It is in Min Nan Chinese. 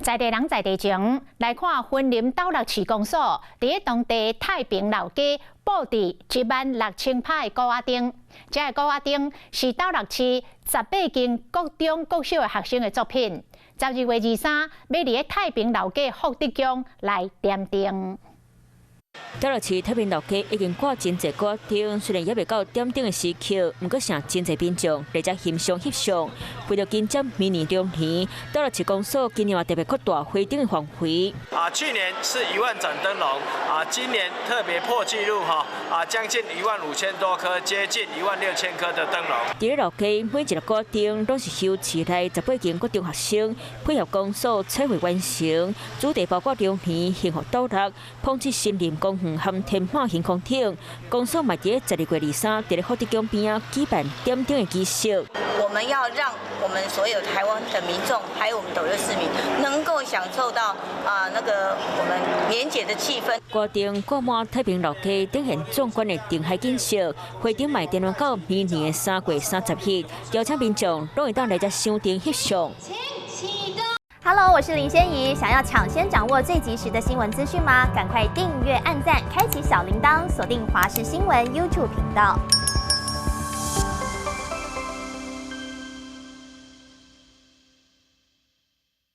在地人在地情，來看雲林斗六市公所佇咧當地太平老街佈置16,000拍的鼓仔燈。這个鼓仔燈是斗六市18間國中國小的學生的作品。12月23，欲佇咧太平老街福德宮來點燈。斗六市太平老街已經掛真濟鼓仔燈，雖然猶未到點燈的時刻，毋過誠真濟民眾來遮欣賞翕相。為著緊接明年龍年，斗六市公所今年嘛特別擴大花燈的範圍。啊，去年是1萬盞燈籠，啊，今年特別破紀錄哈，啊，將近1萬5千多顆，接近1萬6千顆的燈籠。佇咧老街每一個鼓仔燈攏是由市內18間國中學生配合公所彩繪完成，主題包括龍年、幸福斗六、碰七森林公園和天馬行空頂。公所嘛佇12月23，佇咧福德宮邊仔舉辦點燈的儀式。我們要讓我們所有台灣的民眾，還有我們斗六市民，能夠享受到啊那個我們年節的氣氛。鼓燈掛滿太平老街，展現壯觀的燈海景色。花燈嘛會點到明年的3月30日，邀請民眾攏會當來遮賞燈翕相。 Hello，我是林仙怡。想要搶先掌握最及時的新聞資訊嗎？趕快訂閱、按讚、開啟小鈴鐺，鎖定華視新聞 YouTube 頻道。